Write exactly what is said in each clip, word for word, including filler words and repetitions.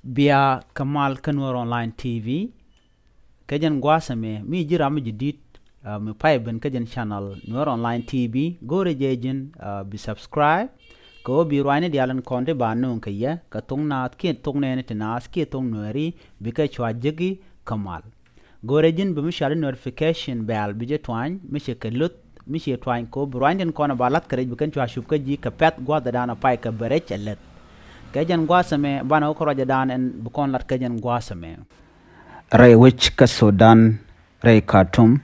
Bia kɛ mal kä Nuer Online T V. Kɛ jɛn gua̱a̱th ɛmɛ mi ji̱ ram mi ji̱ di̱t, ah, mi pay ben kä jɛn channel Nuer Online T V. Go̱o̱rɛ jɛ ji̱n, ah, bi subscribe. Kɛ ɣöö bi ruacni diaal in kɔn ti ba nööŋ kɛ yɛ kɛ thoŋ naath kiɛ thoŋ nɛɛni ti naath kiɛ thoŋ Nuɛɛri bikɛ cua jeki kɛ mal. Go̱o̱rɛ ji̱n bi mi cuali notification bell bi jɛ tuany mi cɛ kɛ luth mi cɛ tuany kɛ ɣöö bi ruacni tin kɔn ba lath kɛ rɛc bi kɛn cua cup kä ji̱ kɛ pɛ̈th gua̱a̱th ɛ daan a pay kɛ bɛ rɛc ɛ leth. Kɛ jɛn gua̱a̱th ɛmɛ banɛ wä kä ruacɛ daan ɛn bi kɔn lat kɛ jɛn gua̱a̱th ɛmɛ. Rɛy wec kä Sudan, rɛy Khartoum,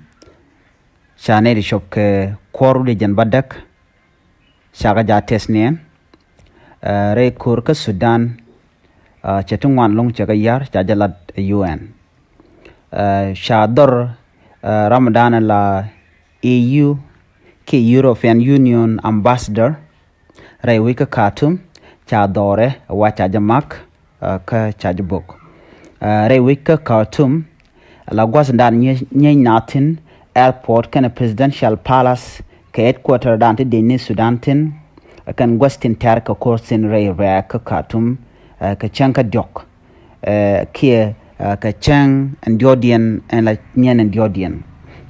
ca nɛy ti cop kɛ kuɔr wi̱cdɛ jɛn bädäk, ca kɛ ja tɛth niɛn. Ɛ, rɛy ko̱r kä Sudan, ɛ, cɛ ti ŋuan lo̱ŋ cɛ kɛ yar ca jɛ lat ɛ U N. Ɛ, ca dhɔr, ɛ, ram dan la E U kiɛ European Union ambassador rɛy wec kä Khartoum, ca dhɔrɛ wa ca jɛ mak, ɛ, kä ca jɛ bok. Ɛ, rɛy wec kä Khartoum, la gua̱th dan nyie-, nyieny na thin airport kɛnɛ presidential palace kɛ headquarter dan ti dieny ni Sudan thin, ɛ, kɛn gua̱th tin tɛr kɛ ko̱r thin rɛy rɛɛk kä Khartoum, ɛ, kɛ cäŋ kä diɔk, ɛ, kiɛ, ɛ, kɛ cäŋ ɛn diɔ̱ɔ̱kdiɛn ɛn la nyiɛn ɛn diɔ̱ɔ̱kdiɛn.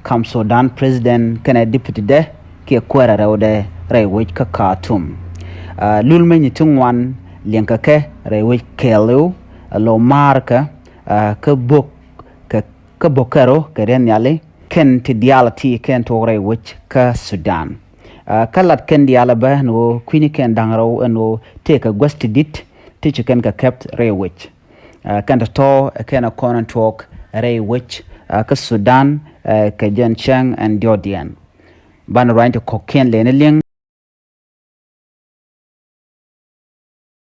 Kam Sudan president kɛnɛ deputy dɛ kiɛ kuɛɛrɛ rɛwdɛ rɛy wec kä Khartoum. Ɛ, lul meny ti ŋuan liɛŋkɛ kɛ rɛy wec kɛɛliw, ɛ, lo̱ ma̱a̱rkɛ, ɛ, kä bok kɛ, kä bok kɛro kɛ riɛn nhiali kɛn ti diaal ti kɛn tuɔk rɛy wec kä Sudan. Ɛ, kä lat kɛn diaal ɛ bä ɛn ɣöö kui̱ni kɛn da̱ŋ rɛw ɛn ɣöö tëëkɛ guäth ti di̱t ti ci kɛn kɛ kɛp rɛy wec. Ɛ, kɛn tɔ̱tɔ̱ ɛ kɛn ɛ kɔn ɛn tuɔɔk rɛy wec, ɛ, kä Sudan, ɛ, kɛ jɛn cäŋ ɛn diɔ̱ɔ̱kdiɛn. Banɛ ruany ti kɔ̱kiɛn lɛni liŋ.